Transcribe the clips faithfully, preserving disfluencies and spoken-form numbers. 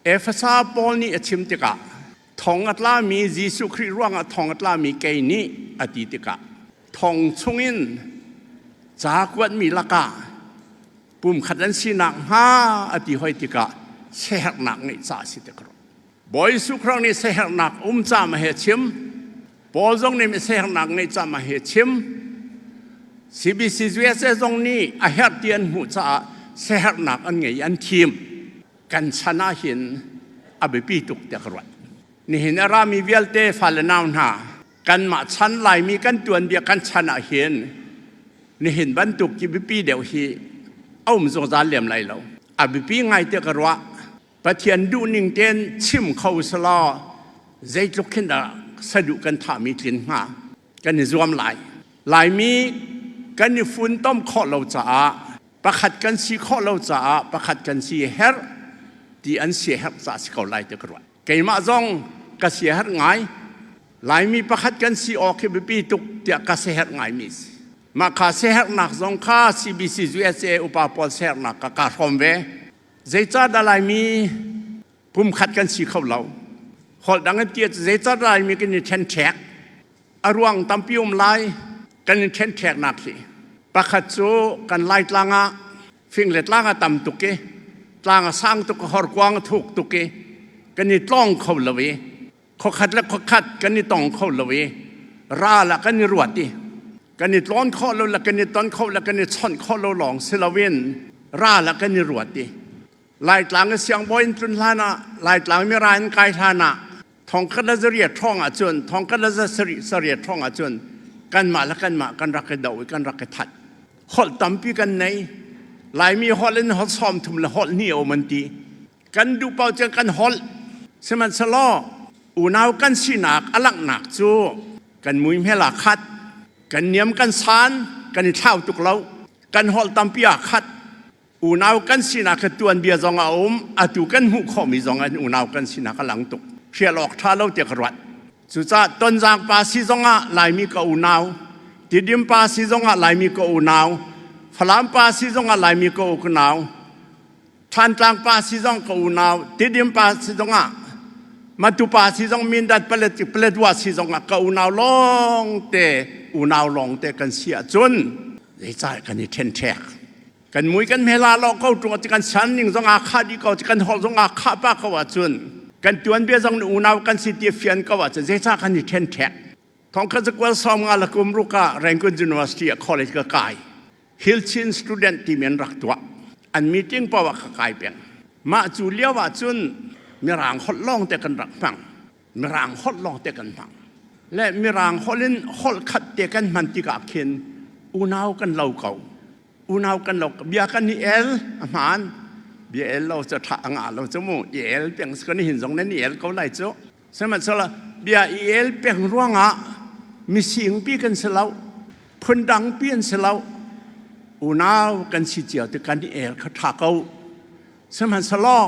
Efesa Paul nih a chim tikah, thong a tlami Jesuh Khrih ruangah thong a tlami kei nih a ti tikah, thong chungin ca kuatmi lakah pumkhat an si nakhnga a ti hoi tikah, siaherhnak ngeih ca a si tikah, Bawi Jesuh Khrih nih siaherhnak um ca mah he chim, Paul zong nih siaherhnak ngeih ca mah he chim, C B C U S A zong nih a herh ti an hmuh caah siaherhnak an ngei an thim. Kan chan ah hin a biapi tuk tiah ka ruat. Nihin a rami vialte fale nau hna, kanmah chan Laimi kan tuanbia kan chan ah hin nihin bantuk kibiapi deuh hi a um zungzal lem lai lo. A biapi ngai tiah ka ruah. Pathian duh ning tein chim kho selaw, zeitluk khin ah saduh kan thahmi tlin hnga kan i zuam lai. Laimi kan i funtom khawh lo caah, pakhat kan si khawh lo caah, pakhat kan si herh ti an siaherh caah si ko lai tiah ka ruat. Keimah zong ka siaherh ngai. Laimi pakhat kan si awk hi biapi tuk tiah ka siaherh ngaimi si. Mah kha siaherhnak zong kha C B C U S A upa pawl siaherhnak ka ka hrawm ve. Zeicahdah Laimi pumkhat kan si kho lo? Holh dang in tiah cu zeicahdah Laimi kan i ṭhenṭhek? A ruang tampi um lai, kan i ṭhenṭheknak hi. Pakhat cu kan Laitlang ah fing le tlang a tam tuk i, tlang a sang tuk i, horkuang a thuk tuk i, kan i tlawng kho lo i, khuakhat le khuakhat kan i tong kho lo i, ral ah kan i ruat i, kan i tlawn khawh lo le kan i ton khawh le kan i chawnh khawh lo lawng si loin, ral ah kan i ruat i, Laitlang i siangbawi in tlun hlan ah, Laitlang mi ral in kai hlan ah, thongkhat le zariat hrawng ah cun, thongkhat le zasarih, sariat hrawng ah cun, kanmah le kanmah kan rak i doh i kan rak i that. Holh tampi kan nei. Laimi holh in holh sawmthum le holh hnih a um an ti. Kan duh paoh ciang kan holh. Sihmanhsehlaw, unau kan sinak a langhnak cu kan muihmel aa khat, kan niam kan san, kan i thlau tuk lo. Kan holh tampi aa khat. Unau kan sinak a tuanbia zong a um, atu kan hmuh khawhmi zong ah unau kan sinak a lang tuk. Hrial awk ṭha lo tiah ka ruat. Cucaah Tonzang pa si zongah Laimi ka unau, Tidim pa si zongah Laimi ka unau, Falam pa si zongah Laimi ka unau, Thantlang pa si zong ka unau, Tidim pa si zongah, Matu pa si zong, Mindat, Palet, Paletwa si zongah ka unau lawngte, unau lawngte kan si ahcun, zeicah kan i ṭhenṭhek? Kan mui kan hmel aa lawh ko ṭung ahcun, kan san ning zong aa khah dih ko ahcun, kan holh zong aa khah pah ko ahcun, kan tuanbia zong nih unau kan si ti a fian ko ahcun, zeicah kan i ṭhenṭhek? Thongkhat zakua sawmnga le kum ruk ah Rangoon University ah college ka kai. Hilchin student timi an rak tuah. An meeting paoh ah ka kai peng. Mah cu lio ahcun Mirang holh lawngte kan rak hmang. Mirang holh lawngte kan hmang. Le Mirang holh in holh khat te kan hman tikah khin unau kan lo ko. Unau kan lo, bia kan i el a hmaan. Bia el lo cu ṭha a ngah lo cu mu, i el peng si ko, nihin zong nan i el ko lai cu. Sihmanhsehlaw, bia i el peng ruangah misingpi kan si lo, phundangpi an si lo. Unau kan si cio ti kan i el kha ṭha ko. Sihmanhsehlaw,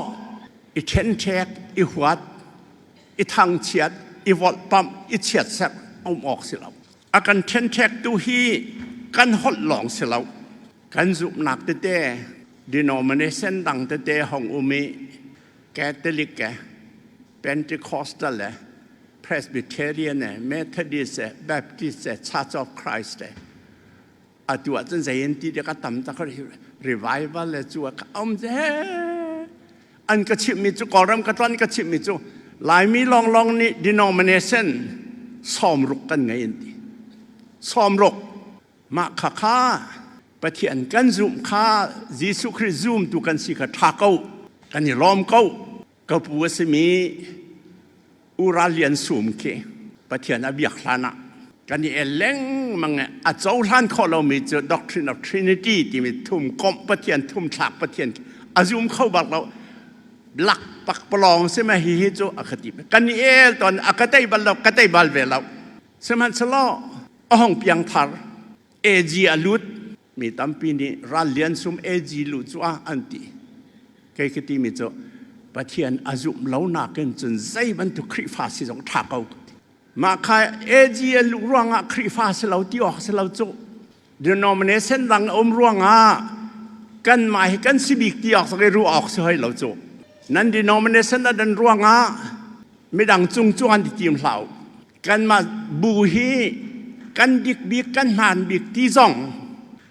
i ṭhenṭhek, i huat, i thangchiat, i volhpamh, i chiatserh a um awk si lo. A kan ṭhenṭhektu hi kan holh lawng si lo. Kan zumhnak tete, denomination dang tete hong um i, Catholic e, Pentecostal e, Presbyterian e, Methodist e, Baptist e, Church of Christ e. Atu ahcun zei an ti dik a tam tak, revival le cu a ka um ze. An ka chimhmi cu, Kawlram ka tlon ka chimhmi cu, Laimi lawnglawng nih denomination sawmruk kan ngei an ti. Sawmruk. Mah khakha Pathian kan zumh kha, Jesuh Khrih zumtu kan si kha ṭha ko, kan i lawm ko. Ka pu a simi U Ral Lian Sum khi Pathian a biak hlan ah kan i el lengmang i, a cohlan khawh lomi cu Doctrine of Trinity timi thum komh Pathian, thum thlak Pathian a zum kho bal lo, lakpak palawng si mah hihi cu a ka ti. Kan i el tawn, a ka tei bal lo, ka tei bal ve lo. Sihmanhsehlaw a hong piang thar. A G a lut, mi tampi nih Ral Lian Sum A G luh cu ah an ti. Kei ka timi cu Pathian a zumh lo nakin cun zei bantuk Khrihfa si zong ṭha ko ka ti. Mah kha A G a luh ruangah Khrihfa si lo ti awk si lo cu. Denomination dang a um ruangah kanmah hi kan si bik ti awk zong i ruah awk si hoi lo cu. Nan denomination a dan ruangah midang cungcuan i tim hlah uh. Kanmah bu hi kan dik bik, kan hman bik ti zong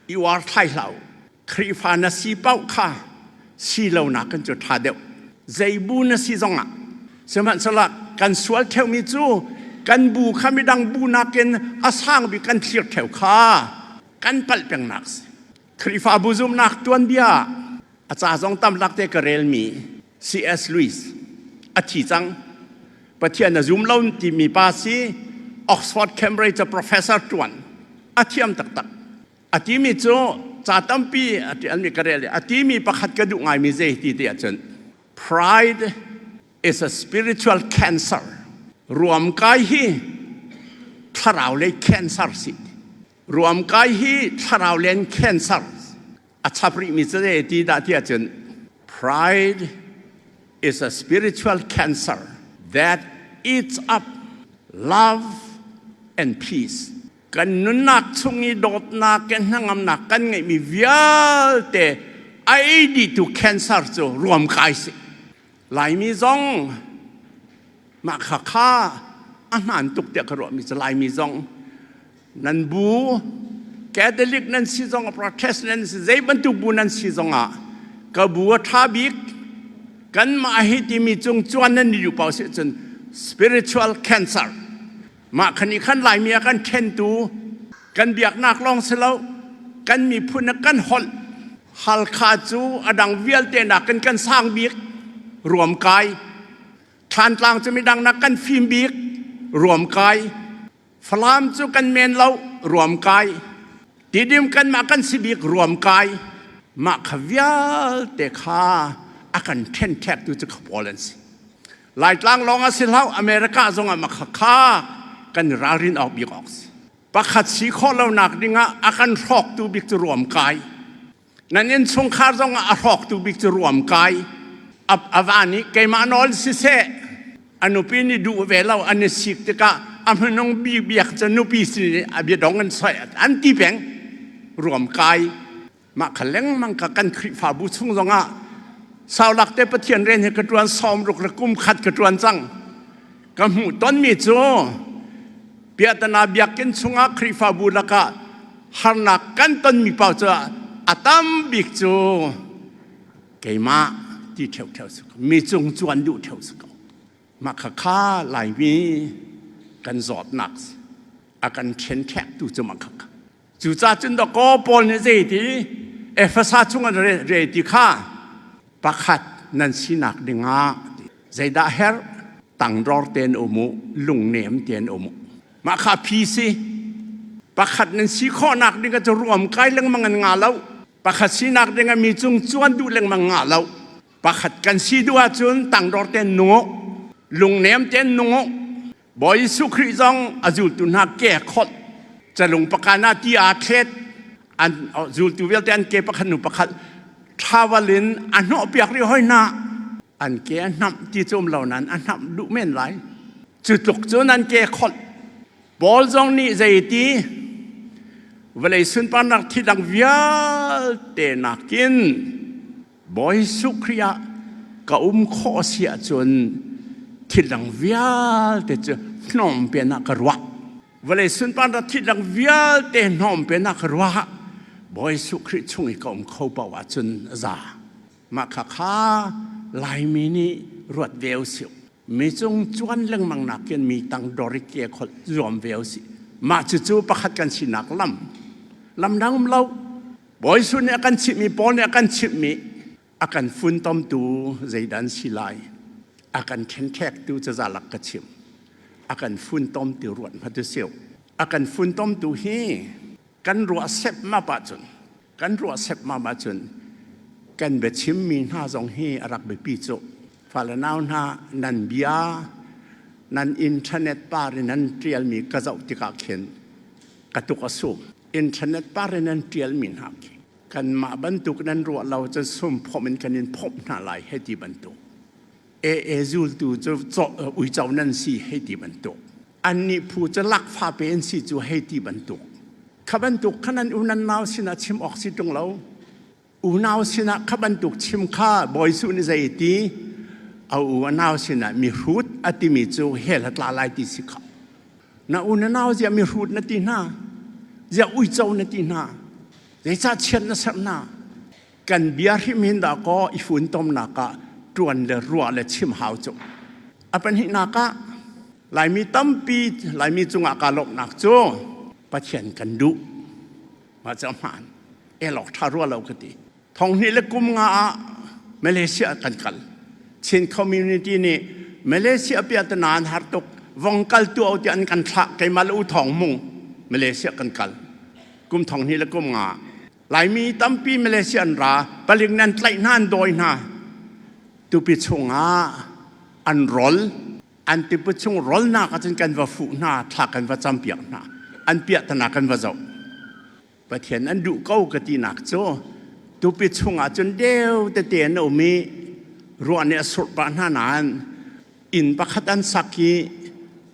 i uar thai hlah uh. Khrihfa na si pauh kha si lonak kan cu ṭha deuh. Zei bu na si zongah, sihmanhsehlaw kan sual ṭheuhmi cu kan bu kha midang bu nakin a sang bik kan thlir ṭheu kha kan palh pengnak si. Khrihfabu zumhnak tuanbia a ca zong tamlakte ka relmi C S Lewis a thi cang. Pathian a zum lo timi pa si. Oxford, Cambridge a professor ṭuan, a thiam taktak. A timi cu ca tampi a ṭialmi ka rel i a timi pakhat ka duh ngaimi zei ti ti ahcun, "Pride is a spiritual cancer." Ruamkai hi thlarau lei cancer si. Ruamkai hi thlarau len cancer. A chap rihmi cu zei ti dah ti ahcun, "Pride is a spiritual cancer that eats up love and peace." Kan nunnak chung i dawtnak, kan hnangamnak kan ngeihmi vialte a ei dihtu cancer cu ruamkai si. Laimi zong mah kha kha a hmaan tuk tiah ka ruahmi cu Laimi zong nan bu, Catholic nan si zong, Protestant nan si, zei bantuk bu nan si zongah ka bu a ṭha bik, kanmah a hi timi cung cuan nan i duh paoh si cun spiritual cancer. Mah khan i khan Laimi a kan ṭhentu, kan biaknak lawng si lo, kan miphun a kan holh. Halkha cu a dang vialte nakin kan sang bik, ruamkai. Thantlang cu midang nak kan fim bik, ruamkai. Falam cu kan men lo, ruamkai. Tidim kanmah kan si bik, ruamkai. Mah kha vialte kha a kan ṭhenṭhektu cu kha pawl an si. Laitlang lawng a si hlah, America zongah mah kha kha kan ralrin awk bik awk si. Pakhat si khawh lonak dingah a kan hrawktu bik cu ruamkai. Nan innchungkhar zongah a hrawktu bik cu ruamkai. A, a van ih keimah nawl siseh, a nupi nih duh ve lo, an i sik tikah a hmanung bikbiak cu nupi sin a bia dong an soi, an ti peng. Ruamkai. Mah kha lengmang kha kan Khrihfabu chung zongah saulakte Pathian rian hi ka ṭuan, sawmruk le kum khat ka ṭuan cang. Ka hmuh tonmi cu Piahtana biakinn chungah Khrihfabu lakah harnak kan tonmi paoh cu a tam bik cu keimah ti ṭheuh ṭheuh si ko, mi cung cuan duh ṭheuh si ko. Mah kha kha Laimi kan zawtnak si. A kan ṭhenṭhektu cu mah kha kha. Cucaah cun dakaw Paul nih zei ti, Efesa chungah re, re ti kha, pakhat nan sinak dingah ti. Zeidah herh? Tangdor tein um uh, lungnem tein um uh. Mah kha phi si. Pakhat nan si khawhnak dingah cu ruamkai lengmang an ngah lo. Pakhat sinak dingah mi cung cuan duh lengmang ngah lo. Pakhat kan si duh ahcun tangdor tein nung uh, lungnem tein nung uh. Bawi Jesuh Khrih zong a zultu hna ke kholh, calung pakan ah ti aa thlet, an zultu vialte an ke pakhat hnu pakhat ṭhaval in a hnawhpiak rih hoi hna. An ke a hnamh ti cu um lo nain a hnamh duh men lai. Cutluk cun an ke kholh. Paul zong nih zei ti, vawlei sunparnak thil dang vialte nakin Bawi Jesuh Khrih ah ka um khawh a si ahcun thil dang vialte cu hnawm pen ah ka ruah. Vawlei sunparnak thil dang vialte hnawm pen ah ka ruah. Bawi Jesuh Khrih chung i ka um kho paoh ahcun a za. Mah kha kha Laimi nih ruat ve usih. Mi cung cuan lengmang nakin mi tangdor i ke kholh zuam ve usih. Mah cucu pakhat kan sinak lam, lam dang um lo. Bawi Jesuh nih a kan chimhmi, Paul nih a kan chimhmi, a kan funtomtu zeidah an si lai? A kan ṭhenṭhektu cazalak ka chim. A kan funtomtu ruat hmanh usih. A kan funtomtu hi kan ruah sep mah pah cun, kan ruah sep mah pah cun kan biachimmi hna zong hi a rak biapi cu. Fale nau hna, nan bia, nan internet par in nan ṭialmi ka zoh tikah khin ka tuk a sum. Internet par in nan ṭialmi hna khi kanmah bantuk nan ruah lo cun sum phomh in kan in phomh hna lai, hei ti bantuk. Ee, ee, zultu cu cawh, uico nan si, hei ti bantuk. Annih phu cu lakfa pe an si cu, hei ti bantuk. Kha bantuk kha nan u nan nau sinah chim awk si ṭung lo. Unau sinah kha bantuk chim kha Bawi Jesuh nih zei ti, A u a nau sinah mihrut a timi cu hel a tla lai ti si kha. Na u na nau ziah mihrut na ti hna, ziah uico na ti hna, zeicah chiat na serh hna? Kan bia hrim hin dah kaw i funtomnak ah ṭuan le ruah le chim hau cu. A pahnihnak ah Laimi tampi, Laimi cungah kaa lawmhnak cu Pathian kan duh. Mah cu a hmaan. E lawk ṭha rua lo ka ti. Thonghnih le kum nga ah Malaysia kan kal. Chin community nih Malaysia piahta nan har tuk, vong kal tuah u tiah an kan thlah, keimah le u thawng hmung Malaysia kan kal. Kum thonghnih le kum nga. Laimi tampi Malaysia an ra, palik nan tlaih hna, an dawi hna. Tupi chungah an rol, an tupi chung rolnak ahcun kan va fuh hna, thla kan va campiak hna, an piahtanak kan va zoh. Pathian an duh ko ka tinak cu tupi chungah cun deu tete an um i ruah nih a surh pah hna nain inn pakhat an sak i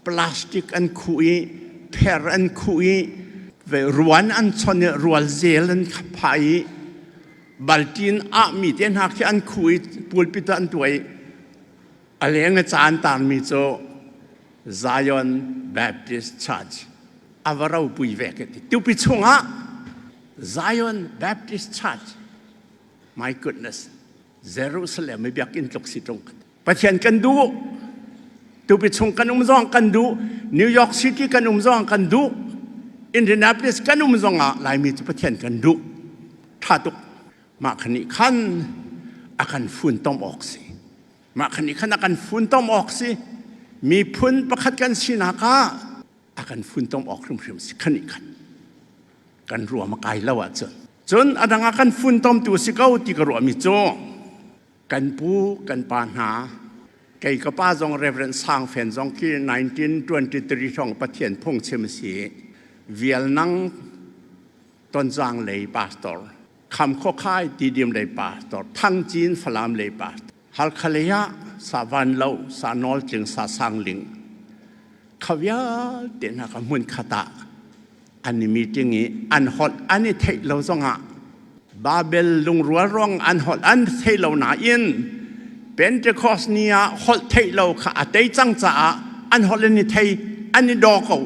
plastic an khuh i pher an khuh i ruan an chon i rual zel an phah i baltin ah mi te hna khi an khuh i pulpit ah an tuah i a leng a ca an tarmi cu Zion Baptist Church a va ropui ve ka ti. Tupi chungah Zion Baptist Church, my goodness, Jerusalem i biakinn tluk si ṭung ka ti. Pathian kan duh. Tupi chung kan um zong kan duh. New York City kan um zong kan duh. Indianapolis kan um zongah Laimi cu Pathian kan duh. Ṭha tuk. Mah kha nih khan a kan funtom awk si. Mah kha nih khan a kan funtom awk si. Miphun pakhat kan sinak ah a kan funtom awk hrimhrim si kha nih khan. Kan ruam a kai lo ahcun. Cun a dang a kan funtom tu si ko ti ka ruahmi cu kan pu, kan pa hna. Kei ka pa zong Reverend Sang Fen zong khi nineteen twenty-three thong Pathian phungchim a si. Vial nang Tonzang lei pastor, Kham Khawkhai Tidim lei pastor, Thang Cin Falam lei pastor, Halkha lei ah Sa Van Lo, Sa Nawl Tling, Sa Sang Ling, kha vialte hna ka hmun khat ah an i meeting i an holh an i theih lo zongah Babel lungrual ruang an holh an theih lo nain Pentecost ni ah holh theih lo kha a tei cang caah an holh an i thei, an i daw ko.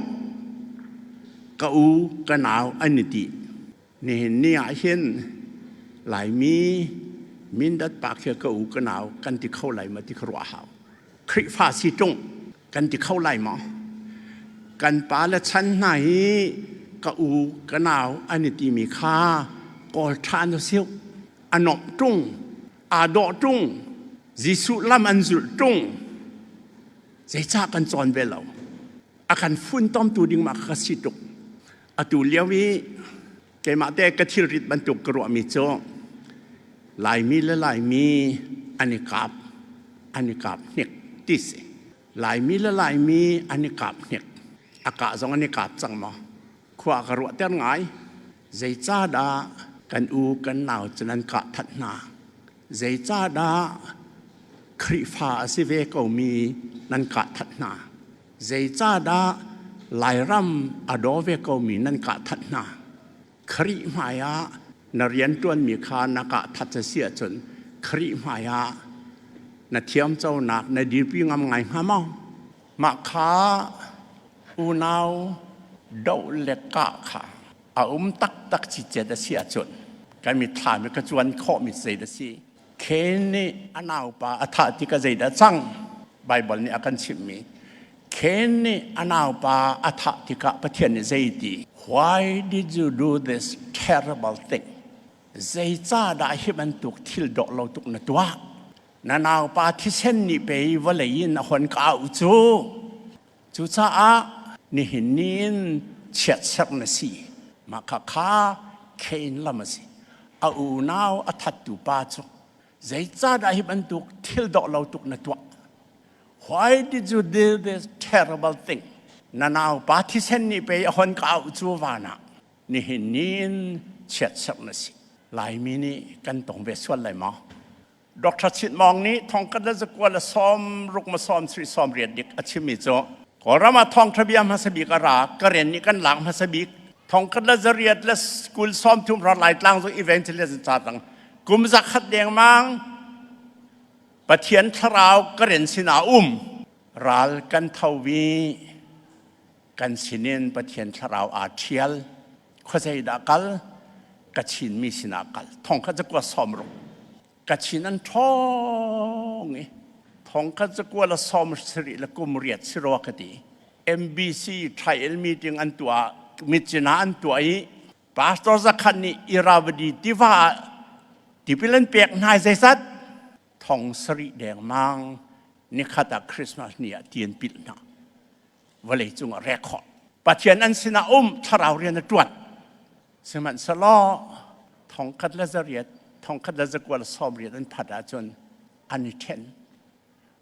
Ka u, ka nau an i ti. Nihin ni ah hin Laimi Mindat pa khi ka u ka nau kan ti kho lai maw ti kha ruah hau. Khrihfa si ṭung kan ti kho lai maw? Kan pa le chan hna hi ka u ka nau an i timi kha Kawl ṭha an si uh. A nomh ṭung, aa dawh ṭung, Jesuh lam an zulh ṭung. Zeicah kan cawn ve lo? A kan funtomtu ding mah kha ka si tuk. Atu lio i keimah te ka thilrit bantuk ka ruahmi cu Laimi le Laimi an i kap, an i kap hnik ti si. Laimi le Laimi an i kap hnik. A kah zong an i kap cang maw? Khua ka ruahter ngai. Zeicahdah kan u kan nau cu nan kah that hna? Zeicahdah Khrihfa a si ve komi nan kah that hna? Zeicahdah Lairam a daw ve komi nan kah that hna? Khrih hmaiah na rianṭuanmi kha na kah that a si ahcun Khrih hmaiah na thiamconak na dirpi ngam ngai hnga maw? Mah kha unau doh le kah kha a um taktak ciciat a si ahcun kan mitthlam i ka cuan khawhmi zei a si. Khen nih a naupa a thah tikah zeidah cang? Baibal nih a kan chimmi. Khen nih a naupa a thah tikah Pathian nih zei ti? "Why did you do this terrible thing?" Zeicahdah hi bantuk thil dawh lo tuk na tuah? Na naupa thisen nih pei vawlei in a hon ka auh cu. Cucaah nihin ni in chiatserh na si. Mah kha kha Cain lam a si. A unau a thattu pa cu. Zeicahdah hi bantuk thil dawh lo tuk na tuah? "Why did you do this terrible thing?" Na naupa thisen nih pei a hon ka auh cu vanah nihin ni in chiatserh na si. Laimi nih kan tong ve sual lai maw? Doctor Chin Maung nih thongkhat le zakua le sawm ruk ma sawm sri sawm riat dik a chimmi cu Kawlram ah thawngṭha bia hmasa bik a ra, Karen nih kan lak hmasa bik, thongkhat le zariat le kul sawm thum hrawt Laitlang zong evangelist an ca tang, kum zakhat dengmang Pathian Thlarau ka rian sinah a um. Ral kan tho i kan sinin Pathian Thlarau aa thial. Khuazei dah kal, Kachin mi sinah kal. Thongkhat zakua sawmruk. Kachin an thawng i, thongkhat zakua le sawmsarih le kum riat si rua ka ti. M B C trial meeting an tuah, Myitkyina an tuah i, pastor zakhat nih Irrawaddy tiva ah tipil an pek hna i zeizat, thong sarih dengmang nikhat ah Christmas ni ah ti an pilh hna. Vawlei cungah record. Pathian an sinah um, Thlarau rian a ṭuan. Sihmanhsehlaw, thongkhat le zariat, thongkhat le zakua le sawmriat an phat ahcun an i ṭhen.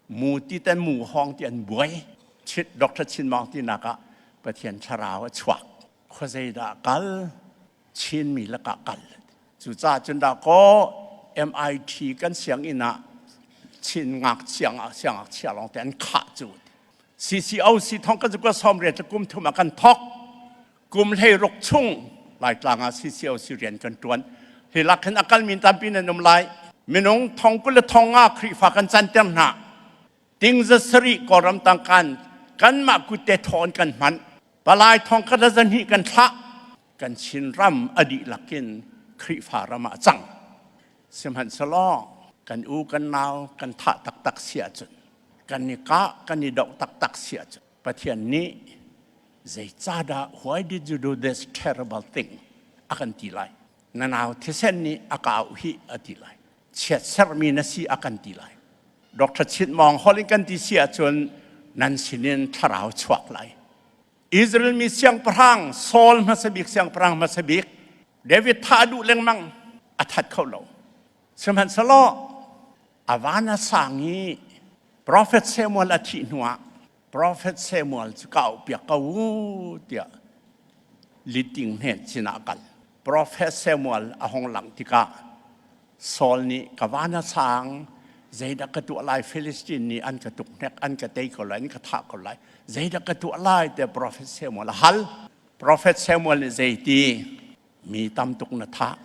Mu ti tan mu hawng ti an buai. Chin, Doctor Chin Maung tinak ah Pathian Thlarau a chuak. Khuazei dah kal, Chin mi lakah kal. Cucaah cun dah kaw, M I T kan sianginn ah Chin ngakchia, siangngakchia lawngte an khah cu. C C O C thongkhat zakua sawmriat le kum thum ah kan thawk. Kum hleiruk chung Laitlang ah C C O C rian kan ṭuan. Hi lak hin a kalmi tampi nan um lai. Minung thongkul le thongnga Khrihfa kan canter hna. Ting zasarih Kawlram tangka in kanmah kutte thawn kan hmanh. Palai thongkhat le zahnih kan thlah. Kan Chin ram a dihlak in Khrihfa ram ah a cang. Sihmanhsehlaw, kan u kan nau kan thah taktak si ahcun, kan i kah, kan i doh taktak si ahcun, Pathian nih, "Zeicahdah, why did you do this terrible thing?" a kan ti lai. "Na nau thisen nih a ka auh hi," a ti lai. "Chiatsermi na si," a kan ti lai. Doctor Chin Maung Hall in kan ti si ahcun, nan sinin Thlarau chuak lai. Israel mi siangpahrang, Saul hmasa bik, siangpahrang hmasa bik, David thah a duh lengmang, a that kho lo. Sihmanhsehlaw, a van a sang i Prophet Samuel a thih hnuah, Prophet Samuel cu ka auhpiak ko u, tiah Liting hnen sinah a kal. Prophet Samuel a hong lang tikah, Saul nih, "Ka van a sang, zeidah ka tuah lai? Filistin nih an ka tuk hnek, an ka tei ko lai, an ka thah ko lai. Zeidah ka tuah lai?" tiah Prophet Samuel a hal. Prophet Samuel nih zei ti, "Mi tam tuk na thah,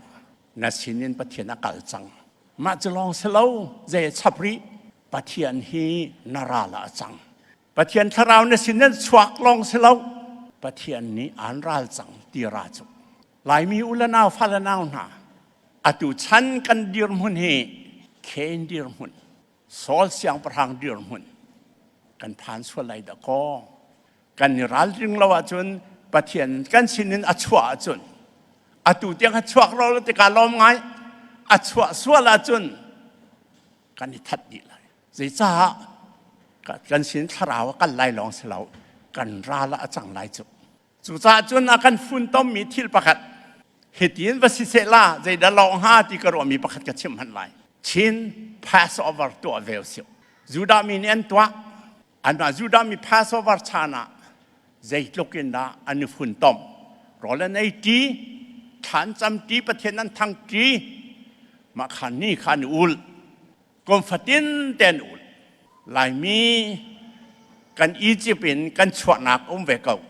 na sinin Pathian a kal cang. Mah cu lawng si lo, zei a chap rih, Pathian hi na ral ah a cang. Pathian Thlarau na sinin chuak lawng si lo, Pathian nih an ral cang," ti ra cu. Laimi u le nau, fa le nau hna, atu chan kan dirhmun hi, khe in dirhmun, Saul siangpahrang dirhmun kan phan sual lai dah kaw. Kan i ralring lo ahcun, Pathian kan sinin a chuah ahcun, atu tiang a chuak rawh tikah lawm ngai, a chuah sual ahcun kan i that dih lai. Zeicah? Ka-, kan sin Thlarau a kal lai lawng si lo, kan ral ah a cang lai cu. Cucaah cun a kan funtommi thil pakhat, hitin va si sehla, zeidah lawng ha ti ka ruahmi pakhat ka chimh hmanh lai. Chin Passover tuah ve usih. Judah mi nih an tuah. Anmah Judah mi Passover chan ah zeitluk in dah an i funtom? Rawl an ei ṭi, thla an cam ṭi, Pathian an thang ṭi, mah khan ni kha an i ulh. Kum fatin tein ulh. Laimi kan Egypt in kan chuahnak a um ve ko.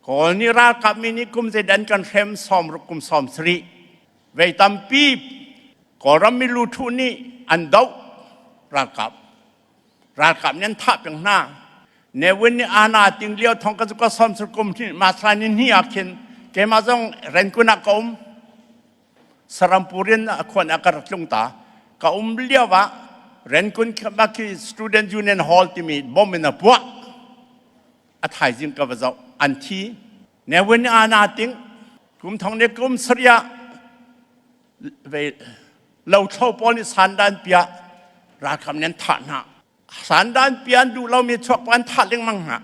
Kawl nih ralkap mi nih kum zeidah an kan hrem? Sawmruk kum sawmsarih. Vei tampi Kawlram mi luṭhuh nih an doh ralkap. Ralkap nih an thah peng hna. Nevin nih ana ting lio thongkhat zakua sawmsarih kum hnih, March ni hnih ah khin keimah zong Rangoon ah ka um. Serampore in a khuan a ka rak tlung ta. Ka um lio ah Rangoon Kyaukphyu Student Union Hall timi bom in a puah. A thaizing ka va zoh. An thi. Nevin nih ana ting. Kum thong nih kum sarih ah vei lo thlo pawl nih sandan piah, ralkap nih an thah hna. Sandan pian duh lomi chuak pawl an thah lengmang hna.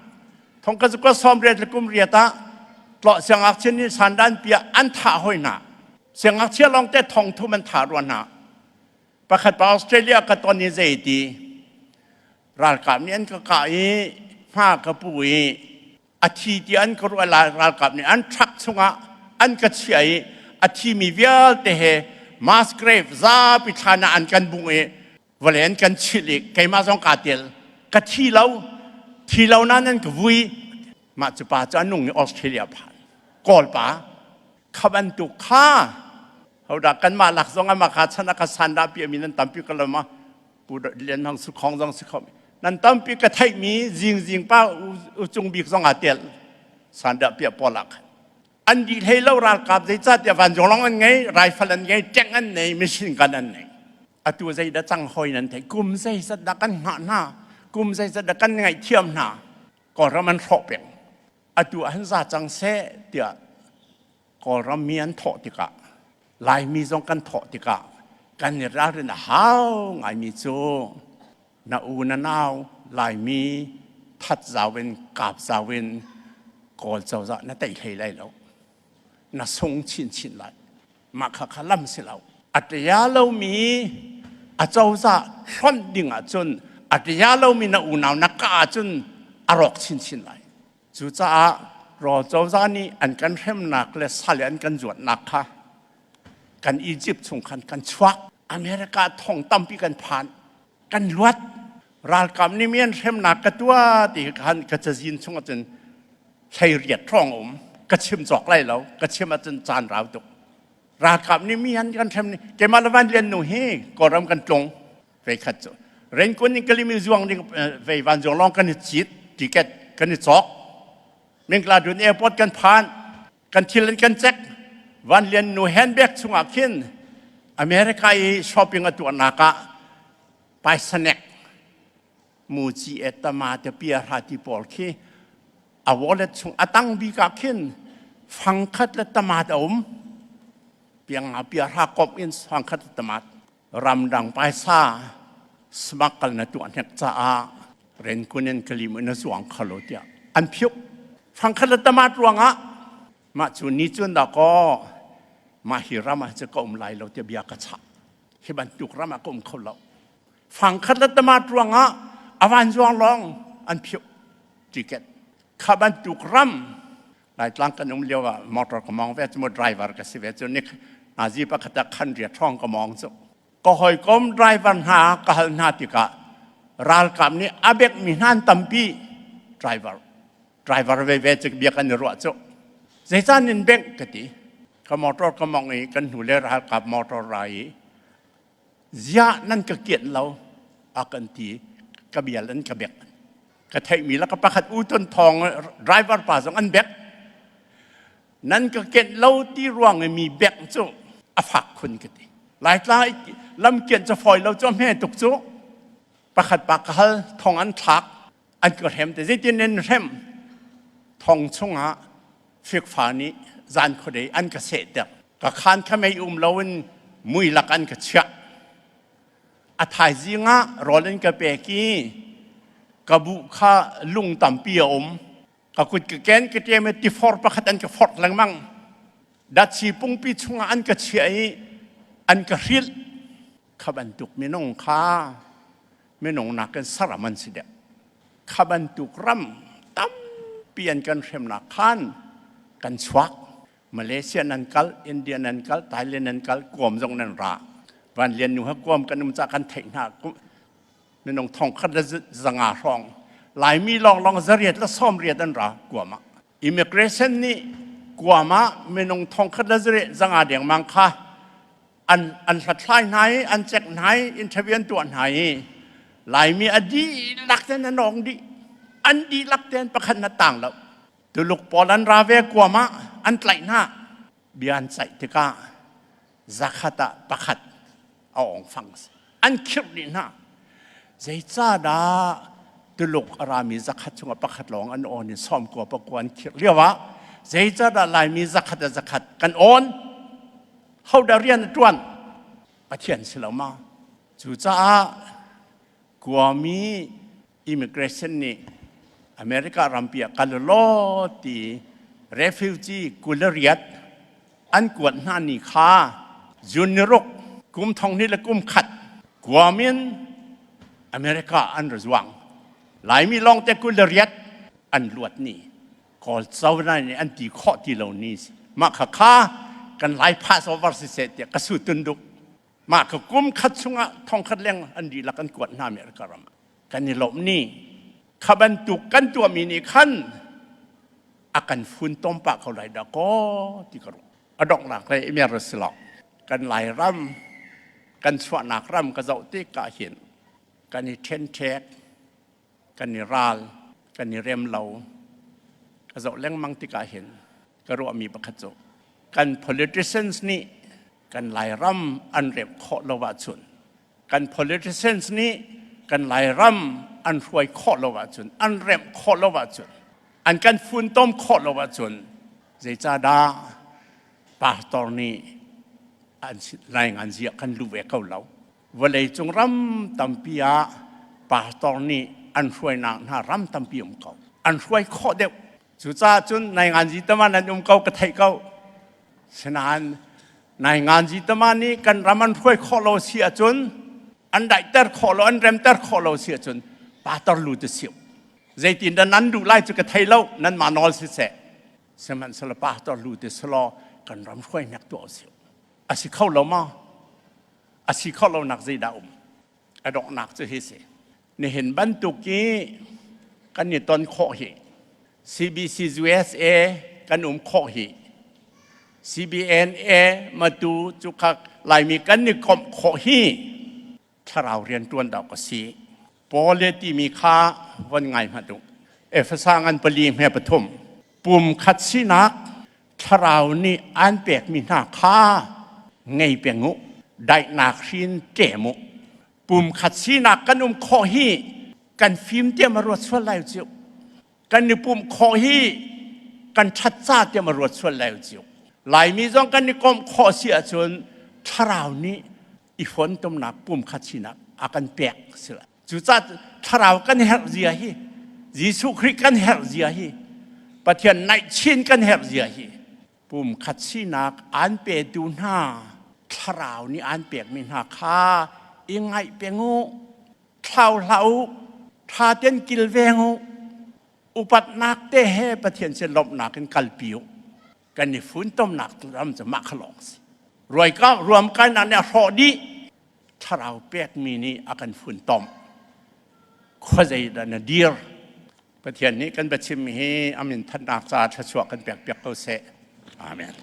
Thongkhat zakua sawmriat le kum riat ah tlawh siangngakchia nih sandan piah an thah hoi hna. Siangngakchia lawngte thong thum an thah ruah hna. Pakhat pa Australia ka ton i zei ti, ralkap nih an ka kah i hma ka pu i a thi ti an ka ruah lai, ralkap nih an truck chungah an ka chiah i a thimi vialte he mass grave zapi thlan ah an kan bung i vawlei an kan chilh i keimah zong kaa tel. Ka thi lo, thi lo nain an ka vui. Mah cu pa cu a nung i Australia phan. Kawl pa kha bantuk kha, hodah kanmah lak zong amah kha chan a ka sandah piahmi nan tampi ka lawm a, Pu Lian Hang Su Khawng zong si khawm. Nan tampi ka theih mi zingzing pa u, u cung bik zong a tel. Sandah piah pawl ah khan. An dih hlei lo ralkap zeicah tiah vanzuang long an ngei, rifle an ngei, tank an nei, machine gun an nei. Atu zeidah cang hawi nan theih, kum zeizat dah kan hngah hna, kum zeizat dah kan ngaihthiam hna, Kawlram an hrawh peng. Atu an za cang seh tiah Kawlram mi an thawh tikah, Laimi zong kan thawh tikah, kan i ralrin a hau ngaimi cu na u na nau Laimi that zau in, kap zau in, Kawl cozah na tei hlei lai lo. Na sung chinchin lai. Mah kha kha lam si lo. A ṭia lomi a cozah hlonh ding ahcun, a ṭia lomi na unau na kah ahcun a rawk chinchin lai. Cucaah rawl cozah nih an kan hremnak le sal an kan zuatnak kha kan Egypt chung khan kan chuak. America thong tampi kan phan, kan luat. Ralkap nih mi an hremnak ka tuah ti khan ka cazin chung ahcun hleiriat hrawng a um. Ka chim cawk lai lo, ka chim ahcun caan rau tuk. Ralkap nih mi an kan hrem nih, keimah le Van Lian Nu hi Kawlram kan tlung. Veikhat cu Rangoon in Kalemyo zuang ding, eh, vei vanzuang lawng kan i cit, ticket kan i cawk. Mengladun airport kan phan, kan thil an kan cek. Van Lian Nu handbag chungah khin America i shopping a tuahnak ah paisanek, muci e, tamate, piahra ti pawl khi a wallet chung a tang bik ah khin fangkhat le tamat a um. Piang a piahra komh in fangkhat le tamat. Ramdang paisa smakal na tuah hnek caah Rangoon in Kalemyo in a zuang kho lo tiah an phiuk. Fangkhat le tamat ruangah mah cu ni cun dah kaw, mah hi ram ah cu ka um lai lo tiah bia ka chah. Hi bantuk ram ah ka um kho lo. Fangkhat le tamat ruangah a vanzuang lawng an phiuk. Ticket. Kha bantuk ram. Laitlang kan um lio ah motor ka mawng ve cu, maw driver ka si ve cu, ni nazi pakhat ah khan riat hrawng ka mawng cu. Ka hawikom driver hna ka hal hna tikah ralkap nih a bekmi hna an tampi driver, driver veve cu bia kan i ruah cu. Zeicah nan bek ka ti. Ka motor ka mawng i kan hnu le ralkap motor ra i, ziah nan ka kianh lo a kan ti, ka bial an ka bek. Ka theihmi lakah pakhat U Tun Thawng driver pa zong an bek. Nan ka kianh lo ti ruang i mi bek cu a fak khun ka ti. Laitlang lam kianh cu fawi lo cu a hme tuk cu. Pakhat pa ka hal, thong an thlak, an ka hrem te. Zeitin nan hrem? Thong chungah fikfa nih zan khuadei an ka sehter. Ka khan kha mei um loin mui lak an ka chiah. A thaizing ah rawl an ka pek i ka buh kha lung tampi a um. Ka kut ka ken ka ṭem i tifor pakhat an ka forh lengmang. Datsi pungpi chungah an ka chiah i an ka hrilh. Kha bantuk minung kha minung nakin saram an si deuh. Kha bantuk ram tampi an kan hremnak khan kan chuak. Malaysia nan kal, India nan kal, Thailand nan kal, Guam zong nan ra. Van Lian Nu ha Guam kan um caah kan theih hna. Ku-, minung thongkhat le z-, zanga hrawng. Laimi lawnglawng zariat le sawmriat an ra Guam ah. Immigration nih Guam ah minung thongkhat le zariat zanga dengmang kha an, an hlathlai hna i, an cek hna i, interview an tuah hna i, Laimi a dihlak tein an awng dih. An dihlak tein pakhat hna tang lo. Tuluk pawl an ra ve Guam ah, an tlaih hna. Bia an caih tikah zakhat ah pakhat a awng fang si. An khirh dih hna. Zeicahdah Tuluk a rami zakhat chungah pakhat lawng an awn i sawmkua pakua an khirh lio ah, zeicahdah Laimi zakhat ah zakhat kan awn? Hodah rian a ṭuan? Pathian si lo maw? Cucaah Guami immigration nih America rampi ah kal law ti refugee kul le riat an kuat hna ni kha June ni ruk, kum thong hnih le kum khat, Guam in America an ra zuang. Laimi lawngte kul le riat an luat ni, Kawl cozah nih an ti khawh ti lo ni, mah kha kha kan Lai Passover siseh tiah ka sut tun duh. Mah kha kum khat chungah thongkhat leng an dihlak an kuat hna America ram ah. Kan i lawmh ni, kha bantuk kan tuahmi nih khan a kan fun tawm pah ko lai dah kaw ti ka ruah. A donghnak le i mer a si lo. Kan Lairam, kan chuahnak ram ka zoh tikah hin Kan i ṭhenṭhek, kan i ral, kan i rem lo. Ka zoh lengmang tikah hin ka ruahmi pakhat cu, kan politicians nih kan Lairam an remh khawh lo ahcun, kan politicians nih kan Lairam an hruai khawh lo ahcun, an remh khawh lo ahcun, an kan funtom khawh lo ahcun, zeicahdah pastor nih an si, nainganzi ah kan luh ve ko lo? Vawleicung ram tampi ah pastor nih an hruainak hna ram tampi um ko. An hruai khawh deuh. Cucaah cun nainganzi tamah nan um ko ka theih ko. Sinain nainganzi tamah nih kan ram an hruai khawh lo si ahcun, an daihter khawh lo, an remter khawh lo si ahcun, pastor lut a si uh. Zeitindah nan duh lai cu ka thei lo, nanmah nawl siseh. Sihmanhsehlaw pastor lut a si law, kan ram hruai hnek tuah a si uh. A si kho lo maw? A si kho lonak zeidah um? A donghnak cu hi si. Nihin bantuk i kan i ton khawh hi. C B C U S A kan um khawh hi. C B N A matu cu kha Laimi kan i komh khawh hi. Thlarau rianṭuan dawh a si. Paul le timi kha von ngai hmanh u. Efesa ngan pali hme pathum. Pumkhat sinak Thlarau nih an pekmi hna kha ngei peng uh, daihnak hrin ṭem uh. Pumkhat sinak kan um khawh hi. Kan fim tiam a ruat sual lai uh cio. Kan i pumh khawh hi. Kan ṭhat ca tiam a ruat sual lai uh cio. Laimi zong kan i komh khawh si ahcun Thlarau nih i funtomnak pumkhat sinak a kan pek si lai. Cucaah Thlarau kan herh zia hi. Jesuh Khrih kan herh zia hi. Pathian naih chin kan herh zia hi. Pumkhat sinak an petu hna Thlarau nih an pekmi hna kha i ngaih peng uh, thlau hlah uh, ṭha tein kilveng uh, upatnak te he Pathian sin lawmhnak in kalpi uh. Kan i funtomnak lam cu mah kha lawng si. Ruaika, ruamkainak nih a hrawh dih. Thlarau pekmi nih a kan funtom. Khuazei dah na dir? Pathian nih kan biachimmi hi a minthannak caah thluachuah kan pekpiak ko seh. Amen.